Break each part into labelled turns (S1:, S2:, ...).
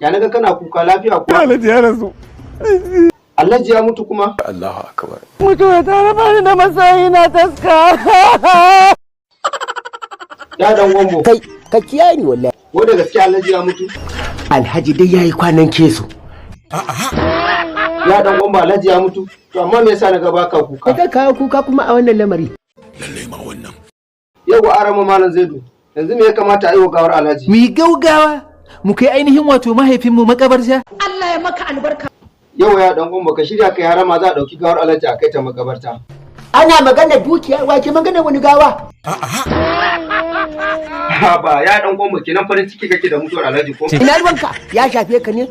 S1: Ya naga kana kuka, lafiya kuwa?
S2: Alhaji ya rasu.
S1: Alhaji ya mutu kuma?
S3: Allahu akbar.
S2: Mutuwa ta raba ni da masoyi na taska.
S1: Ya dan gwambo.
S4: Kai, ka kiyaye ni wallahi.
S1: Ko da gaske Alhaji ya mutu?
S4: Alhaji dai yayi kwanan keso.
S1: Ya dan gwambo, Alhaji ya mutu. To amma me yasa naga baka kuka?
S4: Ka kawo kuka kuma a wannan lamari.
S3: Lalle ma wannan.
S1: Yau arama Malam Zaidu. Yanzu me ya kamata a yi wa gawar Alhaji?
S5: Mu yi gaugawa mu kai ainihin wato mahaifinmu makabarta.
S6: Allah ya maka albarka.
S1: Yau ya dan gwambo, ka shirya kai harama, za a dauki gawar Alhaji a kai ta makabarta.
S4: Ana magana dukiya, wake magana wani gawa?
S1: Ha ba ya dan gwambo, kenan farin ciki kake da mutuwar Alhaji ko?
S4: Ina ruwanka? Ya shafe ka ne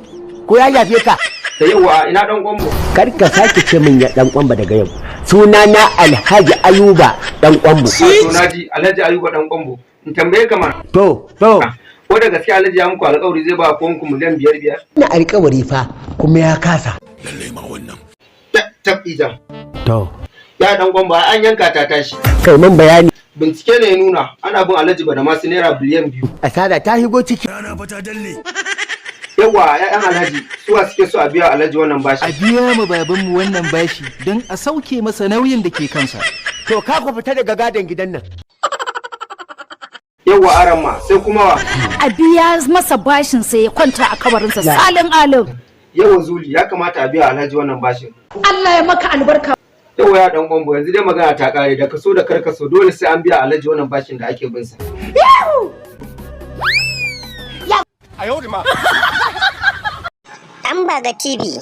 S4: ko ya shafe ka?
S1: Da yawa ina dan gwambo.
S4: Kar ka sake ce min ya dan kwamba daga yau. Suna na Alhaji Ayuba dan kwambo.
S1: To naji, Alhaji Ayuba dan gwambo. In tambaye ka mana.
S4: To.
S1: Ko da gaske Alhaji ya muku alƙawari zai ba ku miliyan 5 5?
S4: Ina alƙawari fa kuma ya kasa.
S3: Lalle ma wannan.
S1: Tab ijan.
S4: To.
S1: Ya dan gwambo, an yanka ta tashi.
S4: Kai mun bayani.
S1: Bincike ne ya nuna ana bin Alhaji Badamasi naira biliyan 2.
S4: Asara ta higo ciki.
S3: Rana fa ta dalle.
S1: Yawa ya'yan Alhaji, suwa suke so a biya Alhaji wannan bashi?
S5: A biya mu babanmu wannan bashi don a sauke masa nauyin da ke kansa.
S4: To ka ku fita daga gadon gidan nan.
S1: Yawa aramma, sai kuma wa?
S6: A biya masa bashin sai ya kwanta a kabarinsa salin alin.
S1: Yawa Zuli, ya kamata a biya Alhaji wannan bashin.
S6: Allah ya maka albarka.
S1: Yawa ya dan gwambo, yanzu dai magana ta kare, da kaso da karkaso dole sai an biya Alhaji wannan bashin da ake bin sa.
S3: Ayo ma.
S7: Ɗan Baga TV.